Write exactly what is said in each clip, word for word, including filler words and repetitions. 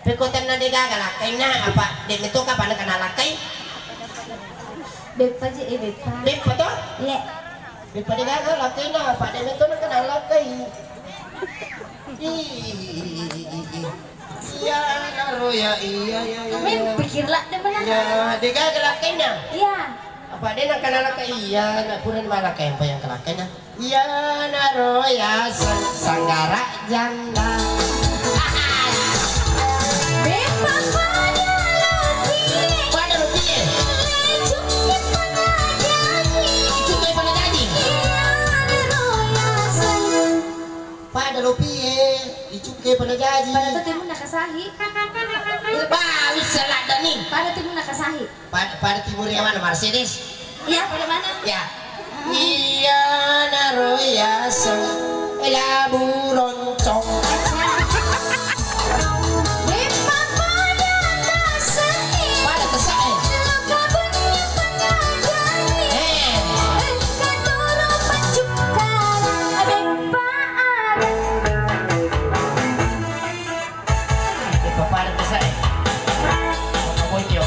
Pekko tenna de' gaga lakkainna, apa de' metto kapang nakenna lakkai? Beppa je, eh, beppa. Beppa to? Iya. Beppa de' gaga lakkainna, apa de' metto nakenna lakkai? Ih, iya naro ya, iya, iya, iya. Kamu pikir lah, de' mana? Ya, de' gaga lakkainna. Iya. Apa de' nakenna lakkai? Iya, na pura malakkai apa yang kelakkainna? Iyanaro yaseng sanggara janda. Beppa pada lokie. Pada lokie. Icukkai panajaji. Icukkai panajaji. Iyanaro yaseng. Pada lopie, icukkai panajaji. Pada to timunna kasahi. Ba, wissa ladda ni. Pada timunna kasahi. Pada, pada timur yawana Mercedes. Iya, pada mana? Ya. Iya naro yaseng labu roncong. Beppa pada taseng. Pada taseng. Loka benni pangajari. Eh. Engka toro paccukkana. Beppa ada. Beppa pada taseng. Loka bonyo.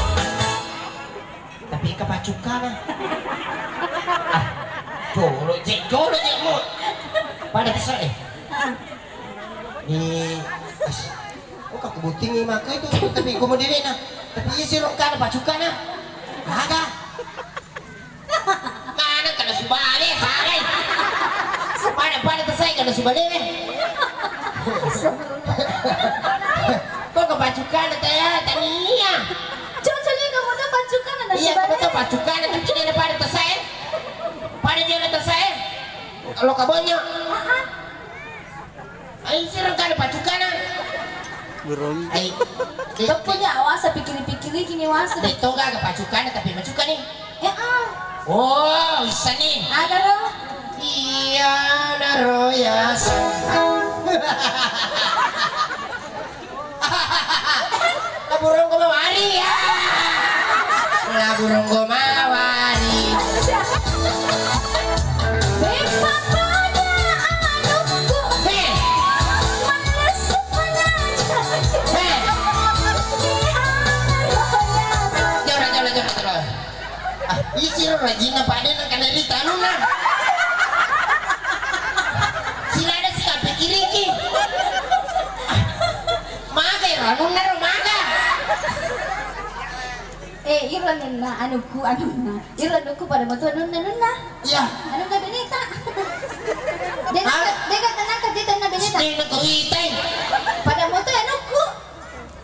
Tapi engka paccukkana. Ah, jolo je, jolo je mo. Pada taseng. Ni, as-, oh, kakubutingi maka itu, tapi kemudian na, tapi isi rongkana paccukkana. Aga. Mana kada subale, sarai. Pada, pada taseng kada subale. Kok kepacukan taya tania? Cocok ni kamu tuh pacukan ada. Iya, kamu tuh pacukan, tapi dia pada taseng. Pada dia taseng. Kalau kabonyo. Ai, sireng kada pacukan. Burung. Ai. Teppunya awasa pikiri-pikiri kini wasa. Dai toga ga pacukan, tapi macukan ni. Ya, ah. Oh, bisa ni. Ada lo. Iya, naro ya. Laburung ko mawari ya. Laburung ko mawari. Beppa pada anukku. Heh. Malesu pengajar. Heh. Jora, jora, jora, jora. Ah, isi rajinna pada nang kana rita anunna. Silada sika pikiriki. Maga ero anunna ro maga. Eh, iro anunna, anukku, anunna. Iro anukku pada moto anunna, anunna. Iya. Anunna beneta. Dega, dega tanaka, dega tanaka beneta. Dega tanaka. Pada moto anukku.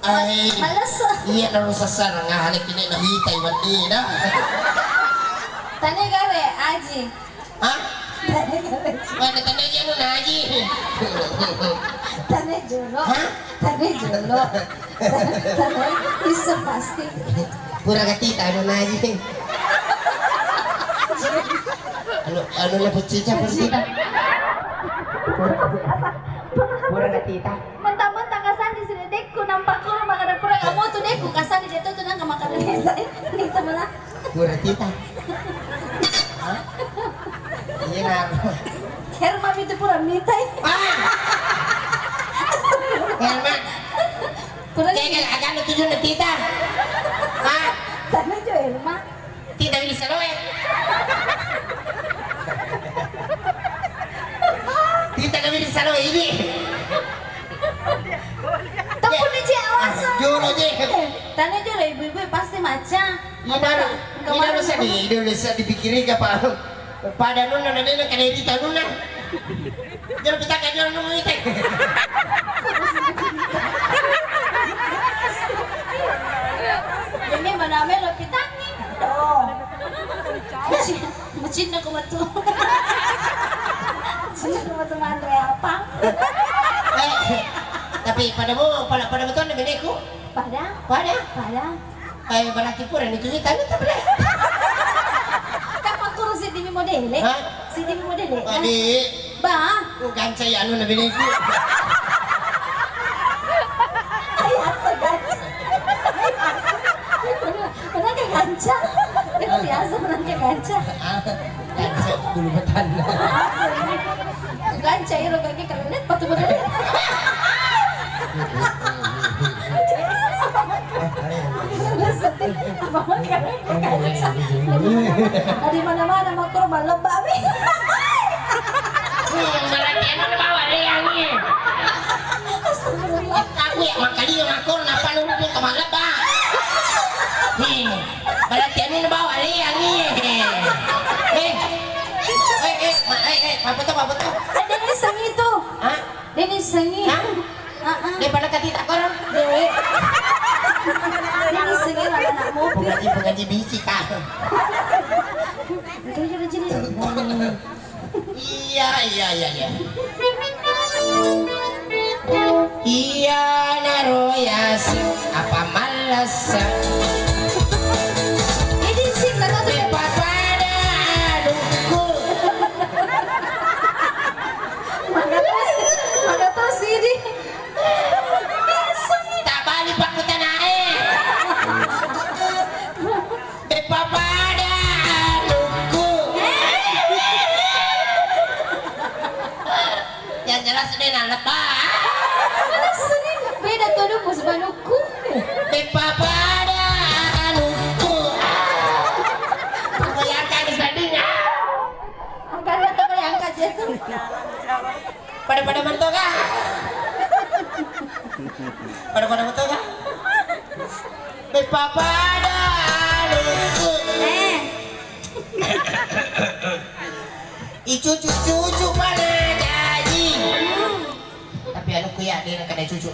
Ai, males. Iya, naro sassarang, ah, ale kine na mitai wandina. Tane gare, Aji. Hah? Tane gare. Mana tane aja nu naji. Tane jolo. Hah? Tane jolo. Tane, tane, bisa pasti. Pura gatita anu naji. Anu, anu na pecica pura gatita. Pura gatita. Mentang-mentang kasandi sini dekku nampak kuru makan pura kamu tuh dekku kasandi dia tuh tuh nang makan desa. Ini temen lah. Pura kita. Hah? Iya, nah. Herma itu pura mitai. Ah! Herma. Pura. Kayak agak lu tujuh kita. Hah? Tanya jo Herma. Tidak bisa loe. Tidak bisa loe ini. Tepuni je awasa. Jolo je. Tanya jolo ibu-ibu pasti maca. Ini harus, ini harus di, ini harus dipikiri apa? Pada nunna, nunna, nunna, kena edit nunna. Jolo pitaka jolo nunna itu. Ini mana melo pitangi? Oh. Macinna ko metu. Macinna ko metu manre apa? Eh, tapi pada mo, pada, pada betul nih beneku. Pada? Pada? Pada. Eh, berarti pura ni cerita ni tak boleh. Kan aku si dimi modele. Hah? Si dimi modele. Adi. Ba. Ku ganca ya anu lebih ni. Ai asa ganca. Ai asa. Pernah ke ganca? Itu biasa pernah ke ganca. Ah, ganca dulu betan. Ganca iro kaki kelenet patu modele. Di mana-mana makkoro malebba mi. Hmm, berarti anu bawa leangi. Astagfirullah. Aku ya makkalinga makkoro napa nurut ke malebba. Hmm, berarti anu bawa leangi. Eh, eh, eh, ma- eh, eh, apa tuh, apa tuh? Ada nih seni tuh. Hah? Dé' nissengngi. Hah? Heeh. Dé' pada kati takkoro? Dé'. Dé' nissengngi anak-anakmu. Pengaji, pengaji bisi, Kak. Itu sudah jadi. Iya, iya, iya, iya. Iya, naro yaseng apa mallessa. Jadi sing kata tuh. Dé' papada anukku. Maka terus, maka terus ini. Tabali pakkutanae. Dé' papada anukku. Yang jelas dé' nalebba. Beda tuh dong, bos banukku. Dé' papada anukku. Bayangkan di sandingan. Angkat, angkat, angkat, jatuh. Pada-pada mentoga. Pada-pada mentoga. Dé' papada anukku. Eh. Icucu-cucu pada jaji. Tapi anukku ya, dé' nakana cucu.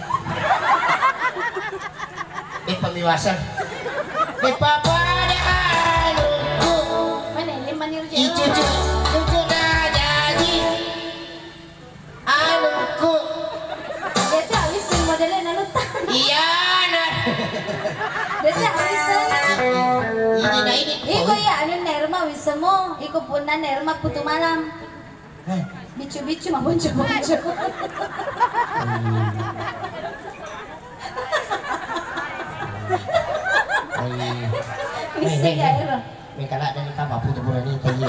Dé' pamiwasa. Dé' papada anukku. Mana ini manir jero? Icucu-cucu pada jaji. Anukku. Biasa wisseng modele nalutta. Iya, nah. Biasa wisseng. Ini, nah, ini. Iko iya, anu, Nerma wissemmu. Iko punna Nerma putu malam. Eh. Bicu-bicu mah bonco-bonco. Wisseng ya, Ero. Mengka ladde' ni kapa putu pura ni tadi.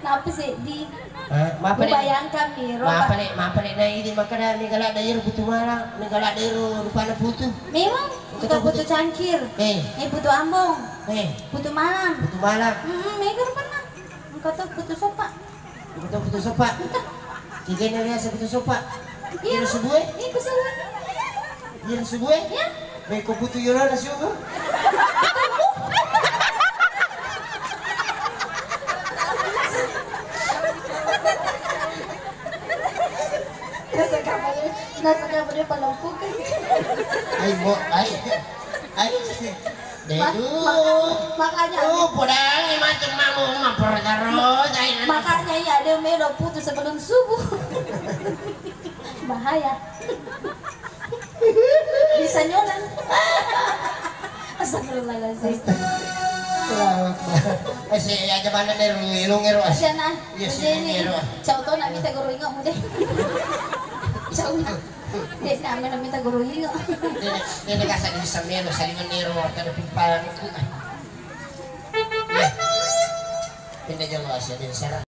Napa seddi? Hah? Mapa nek? Bayangkan mi, Ro, mapa nek, mapa nek na idi makkeda mengka ladde' iyaro putu mala, mengka ladde' iyaro rupana putu. Memang, engka putu cangkir. Eh. Eh, putu ambong. Eh. Putu malam. Putu malam. Mm-mm, mega rupana. Engka to putu sopa. Putu, putu sopa. Engka. Kegene riaseng putu sopa. Iya. Iro subue? Iko subue. Iro subue? Iya. Meko putu yolona suku. Nasa kapal, nasa kapal dia palompukan. Ai, mo, ai. Ai. Dedu. Ma-, maka-, makanya. Oh, podangi macam mamu, maperkaro, ma-, makanya iya, dia melo putus sebelum subuh. Bahaya. Bisa nyolang. Astagfirullahaladzim. Astagfirullah. Eh, si aja mana nih, ilung ero. Aja nah. Iya, si ilung ero. Cau to nak minta guru ingat mu deh. Cau nak. Dek, nak melo minta guru ingo. Dek, dek, dek, kasa di bisa melo, saliweng nero, kada pimpang. Iya. Pindah jalo asia, dia serang.